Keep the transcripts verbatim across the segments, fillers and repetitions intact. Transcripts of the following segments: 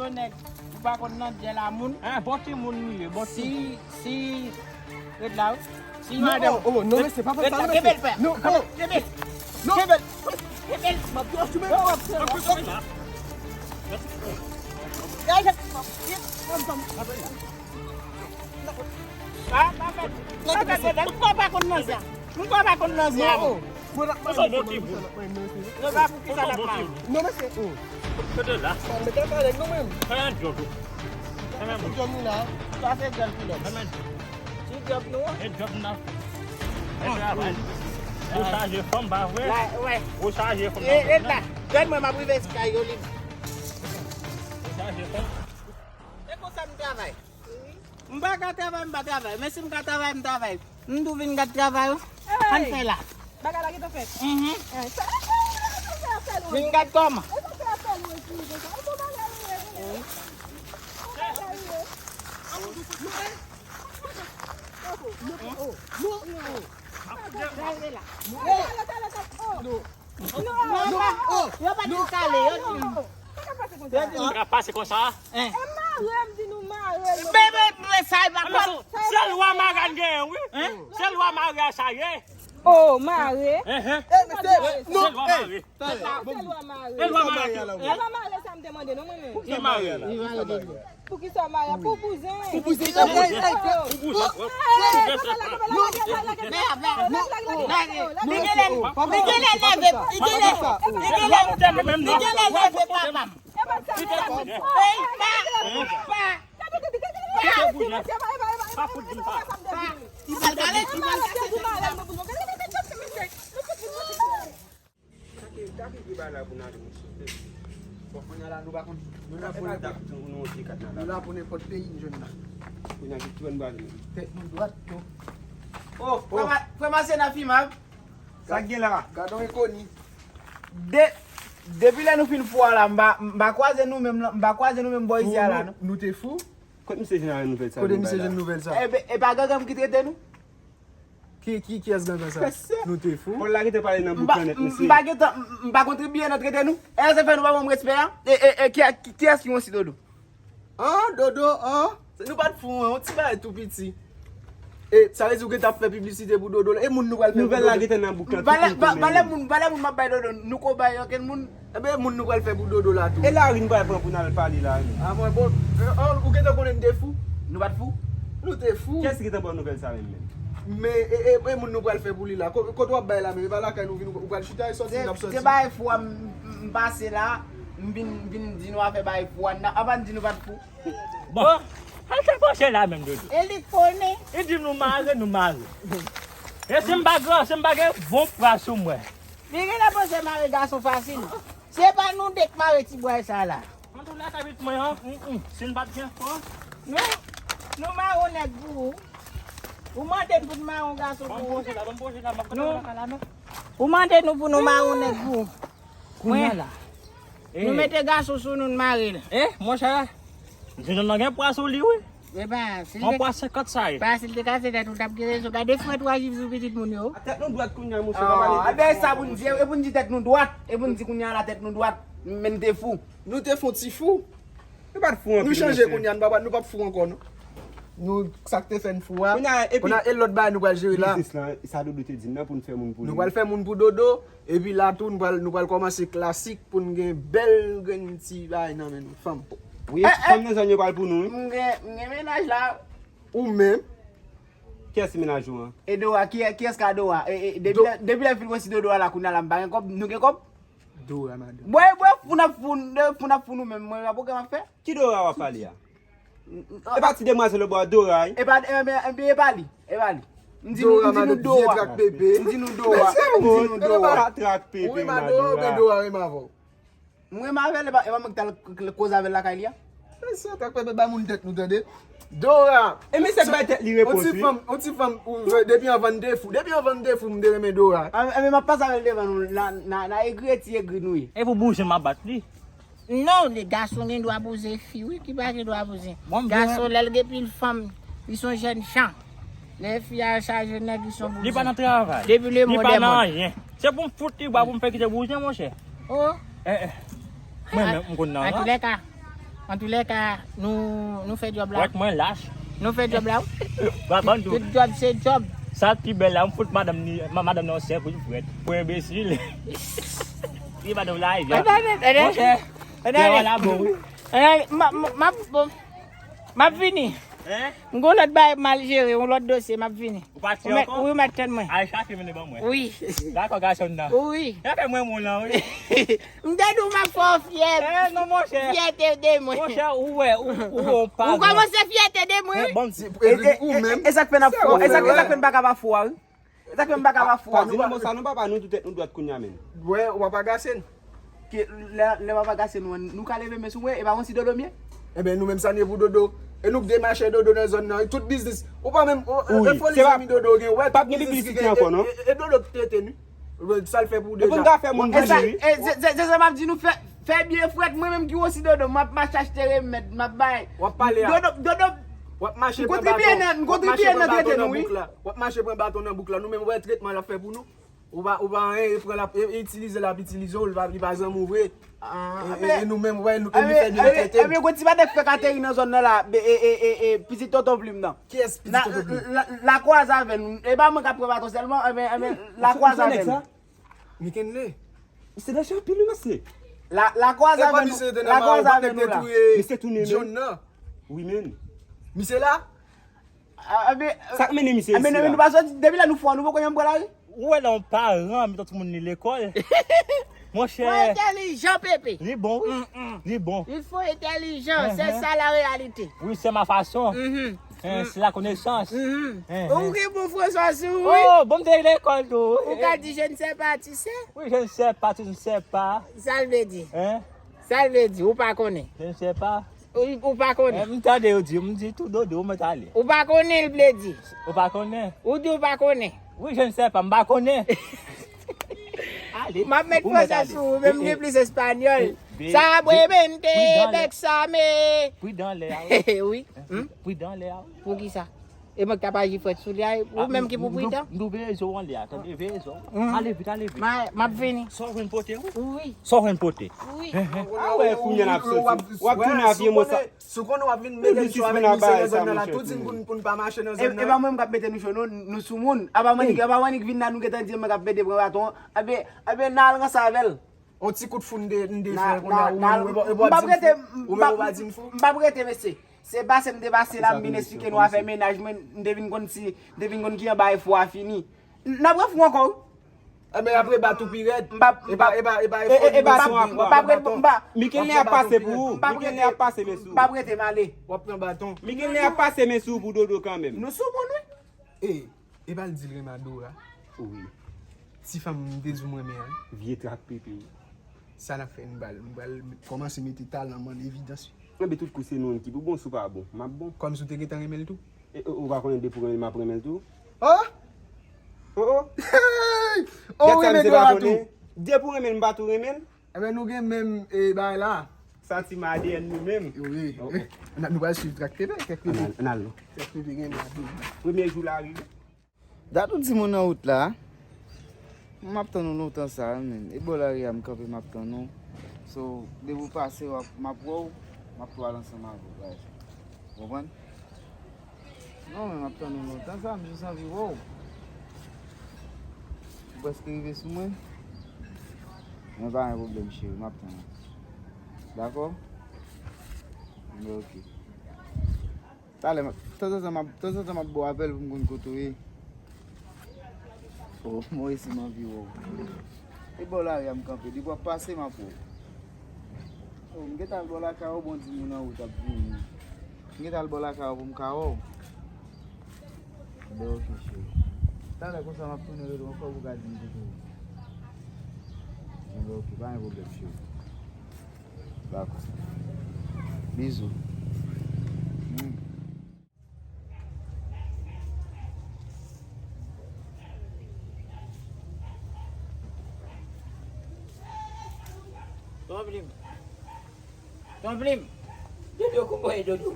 Yon nèg, ou pa konn nan djèl a moun. Hein, bon timoun li ye, bon timoun. Si, si, ret la, wi. Si madanm, oh, oh, non, mesye, pa fè sa, non, mesye. Non, oh. Kenbe l. Non. Kenbe l. Kenbe l. M ap fè w, m ap fè w. Ah, pa fè, pa fè, pa fè, m pa konn nan sa. M pa konn nan sa. Non. Mwen ap pale. Ou se yon bon timoun. Yo pa pou ki sa n ap pale. Non, mesye. Kote la? Sa mete pale non menm. Fè yon djòb. Fè yon djòb nou la. Sa se djòb ki lòt. Fè yon djòb. Ti djòb nou. E djòb n ap fè. E travay. Ou chaje fanm, pa vre? La, wè. Ou chaje fanm. E, e la. Gad mwen, m ap rive Sky yo li. Ou chaje fanm. E konsa m travay. M pa ka travay, m pa travay. Men si m ka travay, m travay. M tou vin gad travay ou. Ann fè la. Bagay la gentan fèt. Mhm. Vin gad kòman. Non, non, oh, yo pa t kale, yo di. Sa ka pase konsa? Hein. E mare m di nou mare m. Men, men, men, sa e pa kòb. Se lwa mare a n genyen, wi. Hein? Se lwa mare a sa ye. Oh, mare. Hein, hein. Se lwa mare. Se lwa mare. E lwa mare a la, wi. E pa mare sa m te mande, non, mwen menm. Li mare. Poukisa w mare? Pou bouzen. Pou bouzen. Pou bouzen. Li genlè, li genlè leve, li genlè, li genlè, li genlè leve papa m. Ey, pa, pa, pa. Pa fout di m pa. Li pral pale, li pral pale. Gade, gade ki bagay la pou n ale, mesye. Bon, kounye a la, nou pa konn, nou la pou nenpòt, nou la pou nenpòt peyi n jwenn la. Kounye a, ki timoun ba nou? Tèt nou dwat, tou. Oh, frè Ma-, frè Masena Fimab. Sa k gen la? Gade yon enkoni. De-, depi lè nou fin fou a la, m pa, m pa kwaze nou menm, m pa kwaze nou menm bò isi a la, non. Nou te fou? Kote misye jwenn nouvèl sa? Kote misye jwenn nouvèl sa? E, e pa gangan ki trete nou? Ki, ki, kiyès gangan sa? Nou te fou. Pòl la gentan pale nan bouk lan nèt, mesye. M pa gentan, m pa kontribye nan trete nou. E se fè nou pa ban m respè a? E, e, e, ki, ki, kiyès ki yon si dodo? An, dodo, an? Nou pa t fou, an, yon ti bagay tou piti. E sa vle di ou gentan ap fè piblisite pou dodo la? E moun nou pral fè pou dodo? Nouvèl la gentan nan bouk lan, tout moun konnen. Valè moun, valè moun m ap bay dodo, nou ko bay okenn moun. Enben, moun nou pral fè pou dodo la tou. E lari n pral pran pou n al pale la, wi. A mwen, bon, e, an, ou gentan konnen n te fou? Nou pa t fou? Nou te fou. Kiyès ki gentan ba w nouvèl sa menm, menm? Men, e, e, e moun nou pral fè pou li la? Ko-, kote w ap bay la menm? E pa lakay nou vin, ou pral chita e sòti, n ap sòti. Se bagay fou a m, m, m pase la, m vin, m vin di nou afè bagay fou a, n a, apa n di nou pa t fou? Bon, al fè pwochen la menm, dodo. E li konnen. Li di nou mare, nou mare. E si m pa gran, si m pa gen bon pra sou mwen. Li genlè panse mare gason fasil. Se pa nou de k mare ti bway sa la. Ann tou lakay pitit mwen an, mm, mm. Si n pa t gen fò. Nou, nou mare yon nèg pou ou. Ou mande n pou n mare yon gason pou ou. Ban m pwoche la, ban m pwoche la, m ap gade lakay la, non. Ou mande nou pou nou mare yon nèg pou ou. Kounye a la. Nou mete gason sou nou, n mare l. E, monchè, jenòm nan gen pwa sou li, wi. E pa, si l te, yon pwa senkant sa ye. Pa, si l te kase tèt ou, l t ap gen rezon. Gade frèt w a viv sou pitit moun yo. Tèt nou dwat kounye a, monchè, pa pale de. A, ben, sa pou n di, e pou n di tèt nou dwat. E pou n di kounye a la tèt nou dwat. Men n te fou. Nou te fon ti fou. Nou pa t fou anpil, mesye. Nou chanje kounye a, nou pa, nou p ap fou ankò, non. Nou, sa k te fè n fou a. Kounye a, epi kounye a, e lòt bagay nou pral jere la. Biznis lan, sa Dodo te di n nan pou n fè moun pou li. Nou pral fè moun pou Dodo. Epi la tou, nou pral, nou pral kòmanse klasik pou n gen bèl grenn ti bagay nan men nou, fanm. Wi, fanm nan zòn yo pral pou nou, wi. M gen, m gen mennaj la. Ou menm? Kiyès ki mennaj ou an? E Dora, ki, kiyès ka Dora? E, e, depi lè, depi lè m fin wè si Dodo a la, kounye a la, m pa gen kòb, nou gen kòb? Dora, madanm. Bwè, bwè, fou n ap fou, fou n ap fou nou menm, mwen, pa pwogram ap fè. Ki Dora w ap pale a? E pa ti demwazèl ou bò a, Dora, wi. E pa, e, e, e, e pa li, e pa li. M di nou, m di nou Dora. M di nou Dora. M di nou Dora. Ou renmen Dora oubyen Dora renmen avè w? M renmen avè l, e pa, e pa mwen ki t al k-, k-, koze avè l lakay li a. Se sa, t ak pepe bay moun tèt nou, tande. Dora. E mesye k bay tèt li repons, wi. On ti fanm, on ti fanm, ou, depi anvan n te fou. Depi anvan n te fou, m te renmen Dora. A, e, men m ap pase avè l devan nou, na, na, na egri e ti egri nou ye. E pou bouzen m ap bat li. Non, le gason gen dwa bouzen fi, wi, ki pa gen dwa bouzen. Gason, lè l gen pil fanm, li se yon jèn jan. Lè fi a chaje nèg, li se yon bouzen. Li pa nan travay. Depi le monde est monde. Li pa nan anyen. Se pou m fout li bwa pou m fè kite bouzen, monchè. Oh. Eh, eh. Mwen menm, m konn nan. An tou lè ka, Antoulèka, nou, nou fè djòb la. Wèt mwen lach. Nou fè djòb la. Tout djòb se djòb. Sa ki bèl la, m fout madanm ni, madanm nan sèk pou frèt. Pou enbesil. Li madanm la, e vya. Monchè. Tèwa la bon wi. M ap vini. M gon lòt bagay m al jere, yon lòt dosye, m ap vini. Ou pati ankò? Wi, ou mèt tann mwen. Al chache vini ban mwen. Wi. Dakò, gason nan. Wi. Sa fè mwen moun lan, wi. M te di w m ap fè w fyè. Eh, non, monchè. Fyète de mwen. Monchè, ou wè, ou, ou, ou pa. Ou kòmanse fyète de mwen, wi. Bon, e, e, e, e sa k fè n ap fou, e sa k fè n pa ka pa fou a, wi. E sa k fè m pa ka pa fou a. Pa di nou konsa, non, papa, nou tou tèt nou dwat kounye a menm. Wè, w ap agase n. Ke lè, lè w ap agase nou an, nou ka leve men sou mwen, e pa yon ti dodo m ye? Enben, nou menm sa n ye pou dodo. E nou k demache dodo nan zòn nan, tout biznis. Ou pa menm, e foli zanmi dodo gen, wè, tout biznis ki gen, e dodo k trete nou. Sa l fè pou ou deja. E pou n ka fè moun vini, wi. E se sa m ap di nou, fè, fè byen frèt, mwen menm ki wosi dodo, m ap mache achte remèd, m ap bay. W ap pale a. Dodo, dodo. W ap mache pran baton, w ap mache pran baton nan bouk la. W ap mache pran baton nan bouk la. Nou menm, wè tretman l ap fè pou nou. Ou pa, ou pa anyen, e pran l ap, e, e itilize l ap itilize w, li pa, li pa zanmi w vre. E, e, e nou menm, wè, nou, e nou fè byen trete n. Ebyen, gon ti badèk fèk ateri nan zòn nan la, e, e, e, e, pitit tonton Plim nan. Kiyès pitit tonton Plim? La, la, la kwaze avè n. E pa mwen k ap pran baton sèlman, ebyen, ebyen, la kwaze avè n. Mikenle. Misye nan chapil wi mesye. La, la kwaze avè nou, la kwaze avè nou la. Misye tounen men. Wi men. Misye la? Sa k mennen misye isi la? Nou pa soti depi lè nou fò, nou poko janm pran lari. Ou wè lè yon paran meton timoun li lekòl. Monchè. Fò entèlijan, Pepe. Li bon wi. Li bon. Il faut intelligent, c'est ça la réalité. Wi, c'est ma façon. C'est la connaissance. Ou gen bon franse sou ou wi. Oh, bon, m te lekòl tou. Ou ka di je ne sais pas, tu sais. Wi, je ne sais pas, tu ne sais pas. Sa l vle di? Sa l vle di, ou pa konnen. Je ne sais pas. Ou, ou pa konnen. M tande yo di, m di tou dodo, ou mèt ale. Ou pa konnen, l vle di. Ou pa konnen. Ou di ou pa konnen. Wi, je ne sais pas, m pa konnen. Ale. M ap met franse sou ou, men m gen plis espanyòl. Sabramente, bèk sa me. Pridan lè a wi. Wi. Pridan lè a wi. Poukisa? E mwen k t ap aji frèt sou li a, ou menm ki pou pridan. M tou veye zo w anlè a, tande, veye zo w. Ale vit, ale vit. M ap vini. Sa w jwenn pote wi? Wi. Sa w jwenn pote? Wi. A wè, kounye a n ap soti. W ap tounen avye mwen sa. Si w konnen w ap vin mete n cho avèk misye nan zòn nan la, tou di n pou n, pou n pa mache nan zòn nan. E pa mwen menm k ap mete nou cho non, nou sou moun. Apa m annik, apa m annik vin la, nou gentan di mwen k ap mete pran baton an. Ebyen, ebyen, n al ranse avè l. On ti kout fou n te, n te fè kounye a, ou menm ou pa di m fou. Ou menm ou pa di m fou. M p ap rete, mesye. Se pase m te pase la, m vin esplike nou afè mennaj mwen, m te vin konn si, m te vin konn ki jan bagay fou a fini. N ap refou ankò wi. Enben apre bat ou pi rèd. M p ap, m p ap, e pa, e pa, e pa, e pa, e pa, m p ap, m p ap, m p ap, Mikenle ap pase pou ou. Mikenle ap pase men sou ou. M p ap rete, m ale. W ap pran baton. Mikenle ap pase men sou ou pou dodo kanmenm. Nou sou moun wi. E, e pa l di l renmen Adora. Wi. Ti fanm m te di w m renmen an. Vye trak Pepe wi. Sa n ap fè, m pral, m pral kòmanse mete talan m an evidans wi. Enben tout kou se nou menm ki pou bon, si w pa bon, m ap bon. Kòmsi w te gentan renmen l tou? E, ou pa konnen depi w renmen l m ap renmen l tou? Oh! Oh oh! Hey! Oh, ou renmen Dora tou? Depi w renmen l m pa tou renmen l? Enben nou gen menm e bagay la. Sa ti m A D N nou menm. Wi. Nou pral swiv trak Pepe, kèk Pepe. Ann al non. Kèk Pepe gen bagay. Premye jou la rive. Dat ou di moun nan wout la. M ap tann ou lontan sa wi men. E bò lari a m kanpe m ap tann ou. So, depi w pase w ap, m ap wè w, m ap tou al ansanm avè w, bagay sa. Ou konprann? Non, men m ap tann ou lontan sa, m jis anvi wè w. Ou prèske rive sou mwen. Men pa gen pwoblèm cheri, m ap tann ou. Dakò? Enben oke. Talè, tanzantan m ap, tanzantan m ap ba w apèl pou m konn kote w ye. Oh, mwen resi m anvi wè w. E bò lari a m kanpe, depi w ap pase m ap wè w. Oh, m gentan al bò lakay ou, bon di moun an wout ap vini. M gentan al bò lakay ou pou m ka wè w. Enben oke cheri. Talè konsa m ap tounen rele w ankò pou w ka di m kote w ye. Enben oke, pa gen pwoblèm cheri. Dakò. Bizou. Hmm. Tonton Plim. Tonton Plim. Dodo, kòman w ye, Dodo?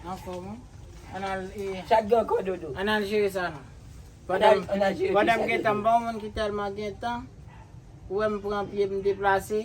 Anfòm wi. Ann al, e, chak gen ankò, Dodo. Ann al jere sa non. Pandan m gentan, m pa yon moun ki tèlman gentan. Ou wè m pran pye m deplase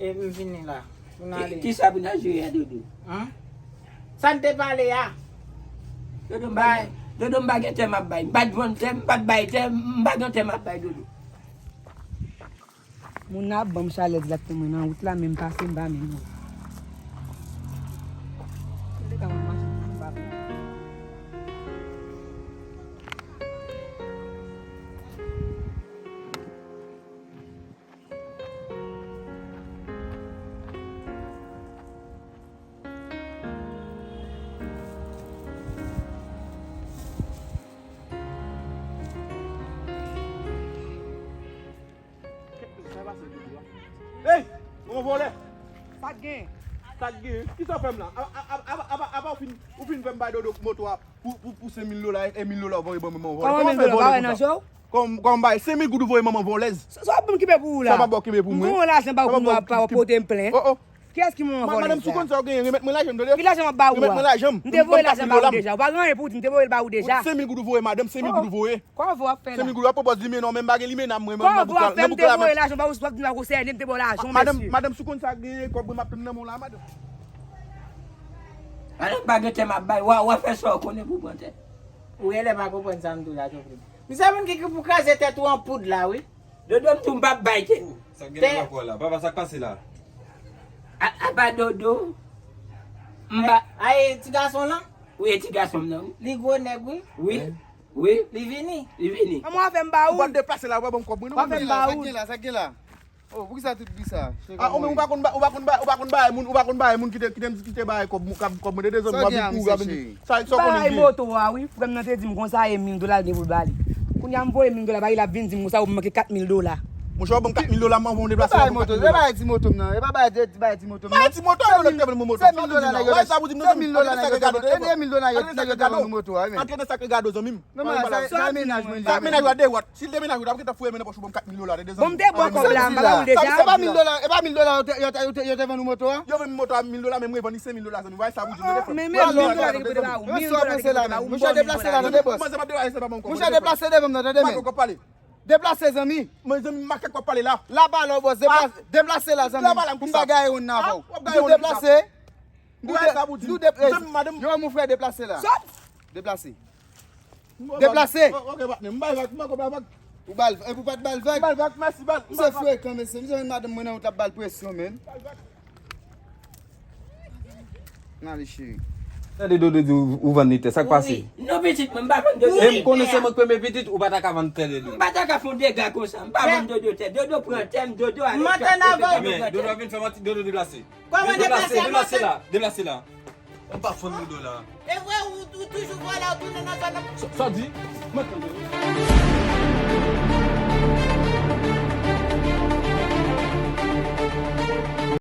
e m vini la. Pou n ale. Ki, kisa pou n al jere a, Dodo? An? Sa n te pale a? Dodo, m pa gen, Dodo, m pa gen tè m ap bay. M pa t jwenn tè, m pa t bay tè, m pa gen tè m ap bay, Dodo. Moun nan ap ban m chalè egzakteman nan wout la, men m pase, m pa menm wè. M te ka wè machin nan, m pa pran. Hey! Manman vòlè! Sa k gen? Sa k gen? Kisa w fè m la? Apa, apa, apa, apa, apa w fin, ou fin fè m bay Dodo moto a pou, pou, pou senk mil dola, e mil dola w voye ban manman vòlè. Kòman mil dola? Ou pa wè nan je w? Kòman, kòman bay senk mil goud ou voye manman vòlèz? Sa, sa w ap ban m kenbe pou ou la? Sa w ap ban w kenbe pou mwen? M gon lajan ba ou pou mwen ap, ap pote m plen. Oh, oh. Kiyès ki manman vòlèz la? Madanm, si w konn sa w genyen, remèt mwen lajan m, tande? Ki lajan m ap ba ou a? Remèt mwen lajan m. M te voye lajan ba ou deja. Ou pa gen anyen pou w di m, m te voye l ba ou deja. Senk mil goud ou voye, madanm, senk mil goud ou voye. Kòman vòlè w ap fè la? Senk mil goud, w ap pwopòz limena, w menm pa gen limena, mwen menm nan bouk la, nan bouk la. Kòman vòlè w ap fè m te voye lajan ba ou, si w ap di m pa konsène m, te voye lajan, mesye. Madanm, si w konn sa w genyen, kòb mwen m ap tann nan men w la, madanm. Madanm, pa gen tè m ap bay, w a, w a fè sa w konnen pou w pran tè. Ou genlè pa konprann sa m di w la, Jovlin. Misye vin ki, ki pou kraze tèt ou an poud la, wi. Dodo, m tou m p ap bay tè. Sa k gen nan lakò la? Papa, sa k pase la? A, apa Dodo. M pa. A, e ti gason lan? Wi, e ti gason m nan, wi. Li gwo nèg, wi. Wi. Wi. Li vini. Li vini. Kòman w ap fè m ba ou? Ou pa t deplase la, ou pa ban m kòb mwen, non. W ap fè m ba ou. Sa k gen la, sa k gen la? Oh, poukisa tout bri sa? Ah, ou menm ou pa konn ba, ou pa konn ba, ou pa konn bay moun, ou pa konn bay moun ki te, ki te, ki te bay kòb, kòb, kòb mwen te desann, w ap vin kouri, w ap vin di. Sa, sa w konn gen? Bay moto a, wi. Frè m nan te di m konsa, e mil dola l gen pou l ba li. Kounye a m voye mil dola ba li, l ap vin di m konsa, ou manke kat mil dola. Monchè, w ban m kat mil dola, m anvan w deplase. Bay moto, se bay ti moto m nan, e pa bay, bay ti moto m nan. Bay ti moto, non, nèg te ban m moto. Se mil dola nèg yo te, se mil dola nèg yo te, e mil dola nèg yo te ban nou moto a, wi, men. Antre nan sa k regade w, zanmi m. Non, men sa, sa menaj mwen li a, menaj la dewòt. Si l te menaj ou, l t ap gentan fouye men nan pòch ou, ban m kat mil dola, tande zanmi. Bon, m te bwè kòb la, m pa ba ou deja. E pa mil dola, e pa mil dola yo te, yo te, yo te, yo te vann ou moto a? Yo vann m moto a mil dola, men m revann li senk mil dola, zanmi. Wè sa pou di, men mil dola nèg yo te vann. Men mil dola nèg yo te ba ou, mil dola nèg yo te ba ou. Monchè, deplase la, tande, bòs. Monchè, deplase devan m nan, tande, men. Deplase, zanmi. Men zanmi, makak w ap pale la. La pa la, bòs, deplase. M pa gaye wonn nan avè w. M di w deplase. M di w deplase. Yo, mon frè, deplase la. Deplase. Deplase. Ok, patnè, m bay vag, m poko bay vag. Ou ba l, epi w pa t ba l vag? M ba l vag, mèsi, ba l, m ba l vag. Misye frekan, mesye. Misye jwenn madanm mwen nan wout ap ba l presyon, menn. M ba l vag. N ale, cheri. Tande Dodo di ou, ou vann li tè, sa k pase? Non, pitit mwen, m pa vann Dodo tè. E m konnen se mwen k premye pitit, ou pa ta ka vann tè Dodo. M pa ta ka fè yon dega konsa, m pa vann Dodo tè. Dodo pran tè m, Dodo ale. M antann avè w. Men, Dodo ap vin fè manti, Dodo deplase. Kòman deplase? Deplase la, deplase la. M pa fann Dodo la. E vre, ou, ou toujou vòlè, ou tounen nan zòn nan. Sa, sa di? Mwen tande.